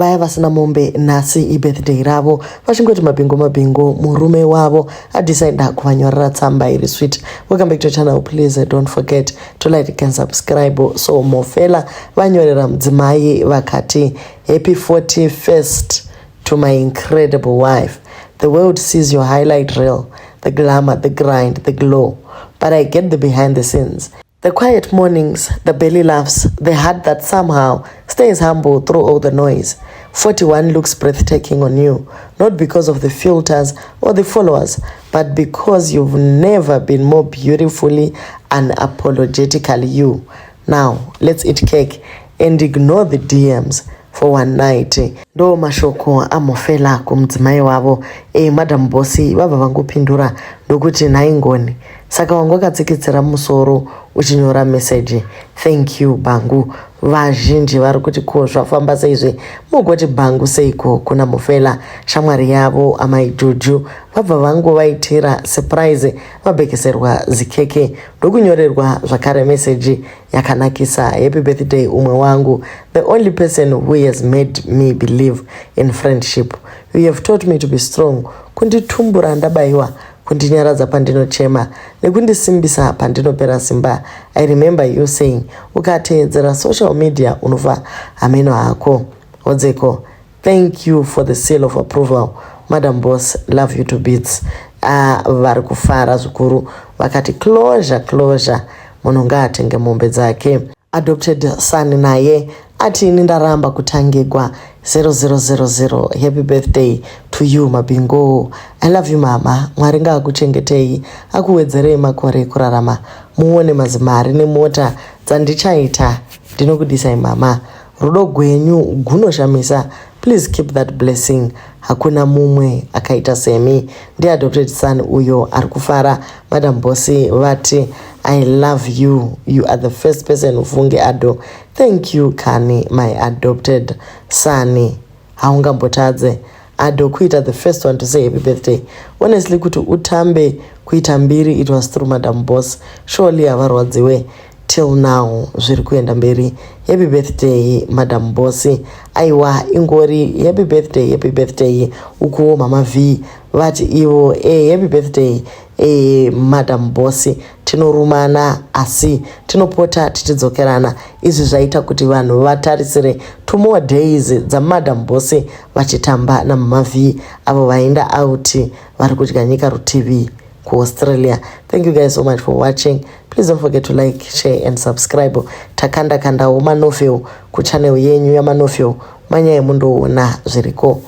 Vaya vasina mombe nhasi ibirthday ravo vachingoti mabhingo mabhingo murume wavo adecida kuvanyorera tsamba iri sweet. Welcome back to channel. Please don't forget to like and subscribe. So Mofela vanyorera mudzimai vakati, "Happy 41st to my incredible wife. The world sees your highlight reel, the glamour, the grind, the glow, but I get the behind the scenes. The quiet mornings, the belly laughs, the heart that somehow stays humble through all the noise. 41 looks breathtaking on you, not because of the filters or the followers, but because you've never been more beautifully and unapologetically you. Now, let's eat cake and ignore the DMs for one night." Ndo mashoko aMofela kumudzimai wavo. Madam Boss vabva vangopindura ndokuti, "Nhai Ngoni, saka wanga wakatsikitsira musoro uchinyora meseji? Thank you, bhangu." Vazhinji vari kuti, "Ko zvafamba seizve? Mugoti bhangu seiko kuna Mufela?" Shamwari yavo amai Juju vabva vangovaitira surprise, vabhekeserwa zikeke ndokunyorerwa zvakare meseji yakanakisa. "Happy birthday, umwe wangu, the only person who has made me believe in friendship. You have taught me to be strong, kunditumbura ndabayiwa, kundinyaradza pandinochema nekundisimbisa pandinopera simba. I remember you saying, 'Ukateedzera social media unofa hameno hako hodzeko.' Thank you for the seal of approval, Madam Boss. Love you to bits." Vari kufara zvikuru, vakati closure, closure, munhu ngaatenge mombe dzake. Adopted son naye ati, "Ini ndaramba kutangigwa 0000. Happy birthday to you, mabingo. I love you, mama. Mwari ngaakuchengetei, akuwedzerei makore ekurarama, muone mazimari nemota dzandichaita. Ndinokudisai, mama. Rudo gwenyu gunoshamisa. Please keep that blessing. Hakuna mumwe akaita semi." Ndiadopted son uyo ari kufara. Madam Boss vati, "I love you. You are the first person ufunge ado. Thank you kani, my adopted son. Haungambotadze ado kuita the first one to say happy birthday. Honestly, kuti utambe kuita mbiri, it was through Madam Boss. Surely havarwadziwe till now. Zviri kuenda mberi. Happy birthday, Madam Boss." Aiwa, ingori happy birthday, happy birthday. Ukuwo Mama V vati ivo, "Happy birthday, Madam Boss. Tinorumana asi tinopota tichidzokerana." Izvi zvaita kuti vanhu vatarisire two more days dzaMadam Boss vachitamba naMama V, avo vaenda out, vari kudya nyika rutivi kuAustralia. Thank you guys so much for watching. Please don't forget to like, share and subscribe. Takanda kandawo manovel kuchannel yenyu yaManovel, manyaya mundoona zviriko.